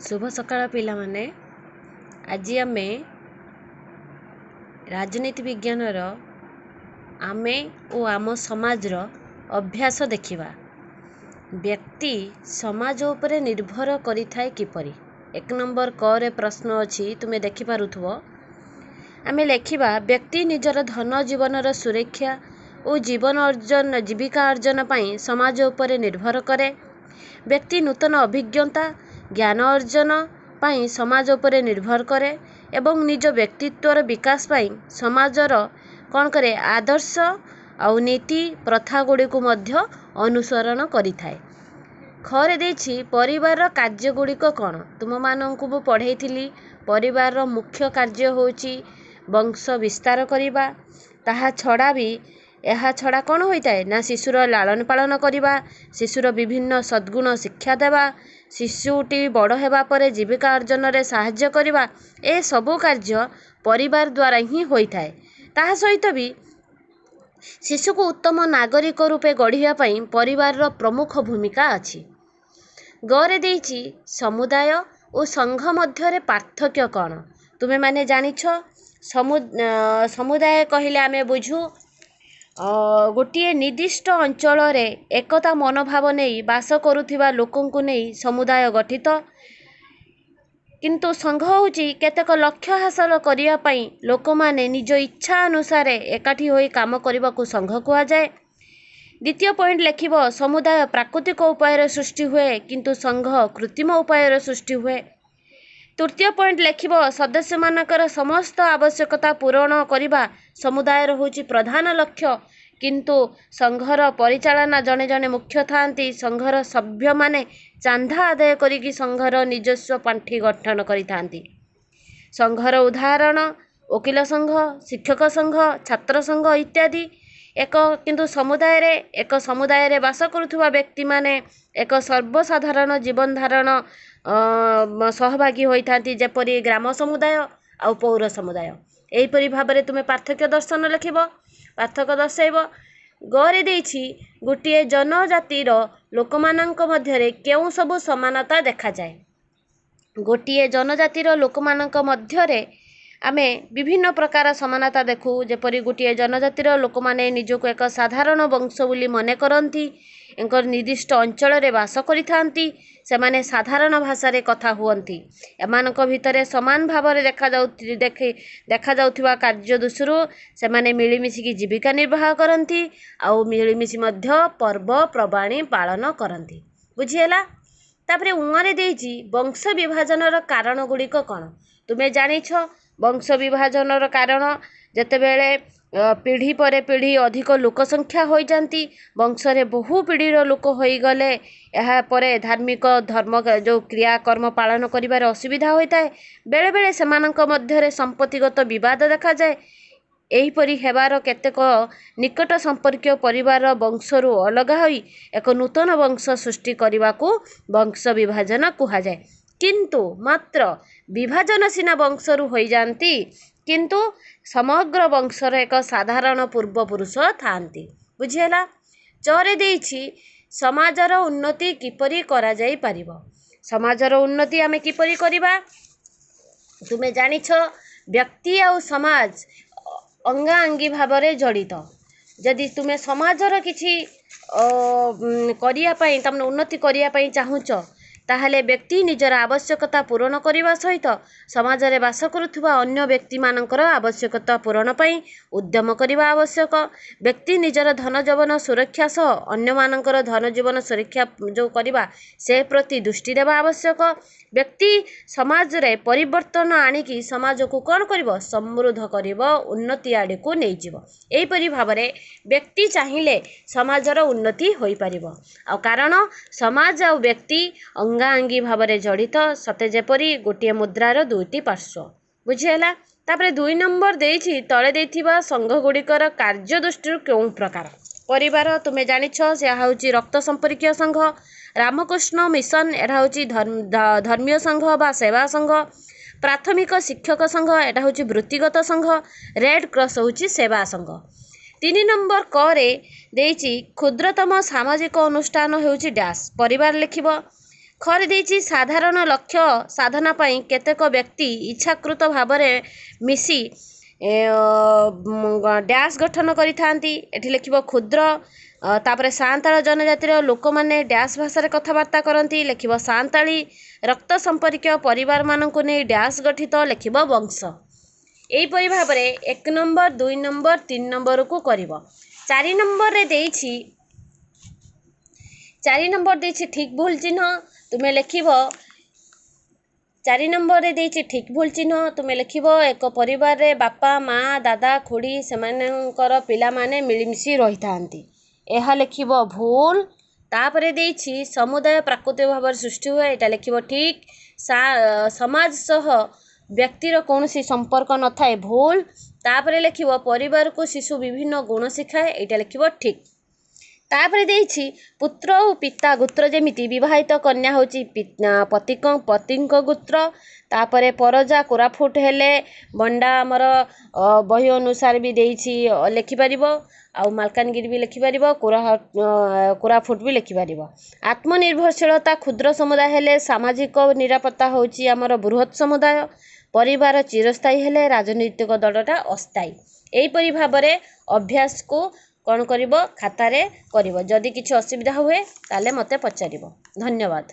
ଶୁଭ ସକାଳ ପିଲାମାନେ। ଆଜି ଆମେ ରାଜନୀତି ବିଜ୍ଞାନର ଆମେ ଓ ଆମ ସମାଜର ଅଭ୍ୟାସ ଦେଖିବା। ବ୍ୟକ୍ତି ସମାଜ ଉପରେ ନିର୍ଭର କରିଥାଏ କିପରି? 1 ନମ୍ବର କରେ ପ୍ରଶ୍ନ ଅଛି, ତୁମେ ଦେଖିପାରୁଥିବ। ଆମେ ଲେଖିବା, ବ୍ୟକ୍ତି ନିଜର ଧନ ଜୀବନର ସୁରକ୍ଷା ଓ ଜୀବନ ଅର୍ଜନ, ଜୀବିକା ଅର୍ଜନ ପାଇଁ ସମାଜ ଉପରେ ନିର୍ଭର କରେ। ବ୍ୟକ୍ତି ନୂତନ ଅଭିଜ୍ଞତା, ଜ୍ଞାନ ଅର୍ଜନ ପାଇଁ ସମାଜ ଉପରେ ନିର୍ଭର କରେ ଏବଂ ନିଜ ବ୍ୟକ୍ତିତ୍ୱର ବିକାଶ ପାଇଁ ସମାଜର କ'ଣ କରେ? ଆଦର୍ଶ ଆଉ ନୀତି ପ୍ରଥା ଗୁଡ଼ିକୁ ମଧ୍ୟ ଅନୁସରଣ କରିଥାଏ। ଖରେ ଦେଇଛି, ପରିବାରର କାର୍ଯ୍ୟ ଗୁଡ଼ିକ କ'ଣ? ତୁମମାନଙ୍କୁ ମୁଁ ପଢ଼େଇଥିଲି, ପରିବାରର ମୁଖ୍ୟ କାର୍ଯ୍ୟ ହେଉଛି ବଂଶ ବିସ୍ତାର କରିବା। ତାହା ଛଡ଼ା ବି, ଏହା ଛଡ଼ା କ'ଣ ହୋଇଥାଏ ନା ଶିଶୁର ଲାଳନ ପାଳନ କରିବା, ଶିଶୁର ବିଭିନ୍ନ ସଦ୍ଗୁଣ ଶିକ୍ଷା ଦେବା, ଶିଶୁଟି ବଡ଼ ହେବା ପରେ ଜୀବିକା ଅର୍ଜନରେ ସାହାଯ୍ୟ କରିବା, ଏସବୁ କାର୍ଯ୍ୟ ପରିବାର ଦ୍ୱାରା ହିଁ ହୋଇଥାଏ। ତାହା ସହିତ ବି ଶିଶୁକୁ ଉତ୍ତମ ନାଗରିକ ରୂପେ ଗଢ଼ିବା ପାଇଁ ପରିବାରର ପ୍ରମୁଖ ଭୂମିକା ଅଛି। ଗରେ ଦେଇଛି, ସମୁଦାୟ ଓ ସଂଘ ମଧ୍ୟରେ ପାର୍ଥକ୍ୟ କ'ଣ? ତୁମେମାନେ ଜାଣିଛ, ସମୁଦାୟ କହିଲେ ଆମେ ବୁଝୁ ଗୋଟିଏ ନିର୍ଦ୍ଦିଷ୍ଟ ଅଞ୍ଚଳରେ ଏକତା ମନୋଭାବ ନେଇ ବାସ କରୁଥିବା ଲୋକଙ୍କୁ ନେଇ ସମୁଦାୟ ଗଠିତ। କିନ୍ତୁ ସଂଘ ହେଉଛି କେତେକ ଲକ୍ଷ୍ୟ ହାସଲ କରିବା ପାଇଁ ଲୋକମାନେ ନିଜ ଇଚ୍ଛା ଅନୁସାରେ ଏକାଠି ହୋଇ କାମ କରିବାକୁ ସଂଘ କୁହାଯାଏ। ଦ୍ୱିତୀୟ ପଏଣ୍ଟ ଲେଖିବ, ସମୁଦାୟ ପ୍ରାକୃତିକ ଉପାୟରେ ସୃଷ୍ଟି ହୁଏ, କିନ୍ତୁ ସଂଘ କୃତ୍ରିମ ଉପାୟରେ ସୃଷ୍ଟି ହୁଏ। ତୃତୀୟ ପଏଣ୍ଟ ଲେଖିବ, ସଦସ୍ୟମାନଙ୍କର ସମସ୍ତ ଆବଶ୍ୟକତା ପୂରଣ କରିବା ସମୁଦାୟର ହେଉଛି ପ୍ରଧାନ ଲକ୍ଷ୍ୟ, କିନ୍ତୁ ସଂଘର ପରିଚାଳନା ଜଣେ ଜଣେ ମୁଖ୍ୟ ଥାଆନ୍ତି। ସଂଘର ସଭ୍ୟମାନେ ଚାନ୍ଦା ଆଦାୟ କରିକି ସଂଘର ନିଜସ୍ୱ ପାଣ୍ଠି ଗଠନ କରିଥାନ୍ତି। ସଂଘର ଉଦାହରଣ ଓକିଲ ସଂଘ, ଶିକ୍ଷକ ସଂଘ, ଛାତ୍ର ସଂଘ ଇତ୍ୟାଦି। ଏକ କିନ୍ତୁ ସମୁଦାୟରେ, ଏକ ସମୁଦାୟରେ ବାସ କରୁଥିବା ବ୍ୟକ୍ତିମାନେ ଏକ ସର୍ବସାଧାରଣ ଜୀବନ ଧାରଣ ସହଭାଗୀ ହୋଇଥାନ୍ତି, ଯେପରି ଗ୍ରାମ ସମୁଦାୟ ଆଉ ପୌର ସମୁଦାୟ। ଏହିପରି ଭାବରେ ତୁମେ ପାର୍ଥକ୍ୟ ଦର୍ଶନ ଲେଖିବ, ପାର୍ଥକ୍ୟ ଦର୍ଶାଇବ। ଗରେ ଦେଇଛି, ଗୋଟିଏ ଜନଜାତିର ଲୋକମାନଙ୍କ ମଧ୍ୟରେ କେଉଁ ସବୁ ସମାନତା ଦେଖାଯାଏ? ଗୋଟିଏ ଜନଜାତିର ଲୋକମାନଙ୍କ ମଧ୍ୟରେ ଆମେ ବିଭିନ୍ନ ପ୍ରକାର ସମାନତା ଦେଖୁ, ଯେପରି ଗୋଟିଏ ଜନଜାତିର ଲୋକମାନେ ନିଜକୁ ଏକ ସାଧାରଣ ବଂଶ ବୋଲି ମନେ କରନ୍ତି, ଏକ ନିର୍ଦ୍ଦିଷ୍ଟ ଅଞ୍ଚଳରେ ବାସ କରିଥାନ୍ତି, ସେମାନେ ସାଧାରଣ ଭାଷାରେ କଥା ହୁଅନ୍ତି, ଏମାନଙ୍କ ଭିତରେ ସମାନ ଭାବରେ ଦେଖାଯାଉ ଦେଖି ଦେଖାଯାଉଥିବା କାର୍ଯ୍ୟ ଦୃଷ୍ଟିରୁ ସେମାନେ ମିଳିମିଶିକି ଜୀବିକା ନିର୍ବାହ କରନ୍ତି ଆଉ ମିଳିମିଶି ମଧ୍ୟ ପର୍ବପର୍ବାଣୀ ପାଳନ କରନ୍ତି। ବୁଝିହେଲା? ତାପରେ ଉଆଁରେ ଦେଇଛି, ବଂଶ ବିଭାଜନର କାରଣ ଗୁଡ଼ିକ କ'ଣ? ତୁମେ ଜାଣିଛ, ବଂଶ ବିଭାଜନର କାରଣ ଯେତେବେଳେ ପିଢ଼ି ପରେ ପିଢ଼ି ଅଧିକ ଲୋକ ସଂଖ୍ୟା ହୋଇଯାନ୍ତି, ବଂଶରେ ବହୁ ପିଢ଼ିର ଲୋକ ହୋଇଗଲେ ଏହାପରେ ଧାର୍ମିକ ଧର୍ମ ଯେଉଁ କ୍ରିୟାକର୍ମ ପାଳନ କରିବାରେ ଅସୁବିଧା ହୋଇଥାଏ। ବେଳେବେଳେ ସେମାନଙ୍କ ମଧ୍ୟରେ ସମ୍ପତ୍ତିଗତ ବିବାଦ ଦେଖାଯାଏ। ଏହିପରି ହେବାର କେତେକ ନିକଟ ସମ୍ପର୍କୀୟ ପରିବାର ବଂଶରୁ ଅଲଗା ହୋଇ ଏକ ନୂତନ ବଂଶ ସୃଷ୍ଟି କରିବାକୁ ବଂଶ ବିଭାଜନ କୁହାଯାଏ। କିନ୍ତୁ ମାତ୍ର ବିଭାଜନ ସିନା ବଂଶରୁ ହୋଇଯାଆନ୍ତି, କିନ୍ତୁ ସମଗ୍ର ବଂଶର ଏକ ସାଧାରଣ ପୂର୍ବପୁରୁଷ ଥାଆନ୍ତି। ବୁଝିହେଲା? ଚରେ ଦେଇଛି, ସମାଜର ଉନ୍ନତି କିପରି କରାଯାଇପାରିବ? ସମାଜର ଉନ୍ନତି ଆମେ କିପରି କରିବା? ତୁମେ ଜାଣିଛ, ବ୍ୟକ୍ତି ଆଉ ସମାଜ ଅଙ୍ଗାଅଙ୍ଗୀ ଭାବରେ ଜଡ଼ିତ। ଯଦି ତୁମେ ସମାଜର କିଛି କରିବା ପାଇଁ, ତମେ ଉନ୍ନତି କରିବା ପାଇଁ ଚାହୁଁଛ, ତାହେଲେ ବ୍ୟକ୍ତି ନିଜର ଆବଶ୍ୟକତା ପୂରଣ କରିବା ସହିତ ସମାଜରେ ବାସ କରୁଥିବା ଅନ୍ୟ ବ୍ୟକ୍ତିମାନଙ୍କର ଆବଶ୍ୟକତା ପୂରଣ ପାଇଁ ଉଦ୍ୟମ କରିବା ଆବଶ୍ୟକ। ବ୍ୟକ୍ତି ନିଜର ଧନ ଜୀବନ ସୁରକ୍ଷା ସହ ଅନ୍ୟମାନଙ୍କର ଧନ ଜୀବନ ସୁରକ୍ଷା ଯେଉଁ କରିବା, ସେ ପ୍ରତି ଦୃଷ୍ଟି ଦେବା ଆବଶ୍ୟକ। ବ୍ୟକ୍ତି ସମାଜରେ ପରିବର୍ତ୍ତନ ଆଣିକି ସମାଜକୁ କ'ଣ କରିବ? ସମୃଦ୍ଧ କରିବ, ଉନ୍ନତି ଆଡ଼କୁ ନେଇଯିବ। ଏହିପରି ଭାବରେ ବ୍ୟକ୍ତି ଚାହିଁଲେ ସମାଜର ଉନ୍ନତି ହୋଇପାରିବ। ଆଉ କାରଣ ସମାଜ ଆଉ ବ୍ୟକ୍ତି ଅଙ୍ଗାଅଙ୍ଗୀ ଭାବରେ ଜଡ଼ିତ, ସତେ ଯେପରି ଗୋଟିଏ ମୁଦ୍ରାର ଦୁଇଟି ପାର୍ଶ୍ୱ। ବୁଝିହେଲା? ତାପରେ 2 ନମ୍ବର ଦେଇଛି, ତଳେ ଦେଇଥିବା ସଂଘ ଗୁଡ଼ିକର କାର୍ଯ୍ୟ ଦୃଷ୍ଟିରୁ କେଉଁ ପ୍ରକାର? ପରିବାର ତୁମେ ଜାଣିଛ, ସେ ହେଉଛି ରକ୍ତ ସମ୍ପର୍କୀୟ ସଂଘ। ରାମକୃଷ୍ଣ ମିଶନ, ଏଟା ହେଉଛି ଧର୍ମୀୟ ସଂଘ ବା ସେବା ସଂଘ। ପ୍ରାଥମିକ ଶିକ୍ଷକ ସଂଘ, ଏଟା ହେଉଛି ବୃତ୍ତିଗତ ସଂଘ। ରେଡ୍ କ୍ରସ୍ ହେଉଛି ସେବା ସଂଘ। 3 ନମ୍ବର କରେ ଦେଇଛି, କ୍ଷୁଦ୍ରତମ ସାମାଜିକ ଅନୁଷ୍ଠାନ ହେଉଛି ଡ୍ୟାସ୍, ପରିବାର ଲେଖିବ। ଖରେ ଦେଇଛି, ସାଧାରଣ ଲକ୍ଷ୍ୟ ସାଧନା ପାଇଁ କେତେକ ବ୍ୟକ୍ତି ଇଚ୍ଛାକୃତ ଭାବରେ ମିଶି ଡ୍ୟାସ୍ ଗଠନ କରିଥାନ୍ତି। ଏଠି ଲେଖିବ କ୍ଷୁଦ୍ର। ତାପରେ ସାନ୍ତାଳ ଜନଜାତିର ଲୋକମାନେ ଡ୍ୟାସ୍ ଭାଷାରେ କଥାବାର୍ତ୍ତା କରନ୍ତି। ଲେଖିବ ସାନ୍ତାଳୀ। ରକ୍ତ ସମ୍ପର୍କୀୟ ପରିବାରମାନଙ୍କୁ ନେଇ ଡ୍ୟାସ୍ ଗଠିତ। ଲେଖିବ ବଂଶ। ଏହିପରି ଭାବରେ 1 ନମ୍ବର, 2 ନମ୍ବର, 3 ନମ୍ବରକୁ କରିବ। 4 ନମ୍ବରରେ ଦେଇଛି, 4 ନମ୍ବର ଦେଇଛି ଠିକ୍ ଭୁଲ ଚିହ୍ନ ତୁମେ ଲେଖିବ। 4 ନମ୍ବରରେ ଦେଇଛି ଠିକ୍ ଭୁଲ ଚିହ୍ନ ତୁମେ ଲେଖିବ, ଏକ ପରିବାରରେ ବାପା, ମା, ଦାଦା, ଖୁଡ଼ି, ସେମାନଙ୍କର ପିଲାମାନେ ମିଳିମିଶି ରହିଥାନ୍ତି। ଏହା ଲେଖିବ ଭୁଲ। ତାପରେ ଦେଇଛି ସମୁଦାୟ ପ୍ରାକୃତିକ ଭାବରେ ସୃଷ୍ଟି ହୁଏ, ଏଇଟା ଲେଖିବ ଠିକ୍। ସମାଜ ସହ ବ୍ୟକ୍ତିର କୌଣସି ସମ୍ପର୍କ ନଥାଏ, ଭୁଲ। ତାପରେ ଲେଖିବ ପରିବାରକୁ ଶିଶୁ ବିଭିନ୍ନ ଗୁଣ ଶିଖାଏ, ଏଇଟା ଲେଖିବ ଠିକ୍। ତାପରେ ଦେଇଛି ପୁତ୍ର ଓ ପିତା ଗୋତ୍ର ଯେମିତି, ବିବାହିତ କନ୍ୟା ହେଉଛି ପତିଙ୍କ ଗୋତ୍ର। ତାପରେ ପରଜା କୋରାପୁଟ ହେଲେ ବଣ୍ଡା, ଆମର ବହି ଅନୁସାରେ ବି ଦେଇଛି ଲେଖିପାରିବ, ଆଉ ମାଲକାନଗିରି ବି ଲେଖିପାରିବ, କୋରାପୁଟ ବି ଲେଖିପାରିବ। ଆତ୍ମନିର୍ଭରଶୀଳତା କ୍ଷୁଦ୍ର ସମୁଦାୟ ହେଲେ ସାମାଜିକ ନିରାପତ୍ତା ହେଉଛି ଆମର ବୃହତ୍ ସମୁଦାୟ। ପରିବାର ଚିରସ୍ଥାୟୀ ହେଲେ ରାଜନୈତିକ ଦଳଟା ଅସ୍ଥାୟୀ। ଏହିପରି ଭାବରେ ଅଭ୍ୟାସକୁ କ'ଣ କରିବ? ଖାତାରେ କରିବ। ଯଦି କିଛି ଅସୁବିଧା ହୁଏ ତାହେଲେ ମୋତେ ପଚାରିବ। ଧନ୍ୟବାଦ।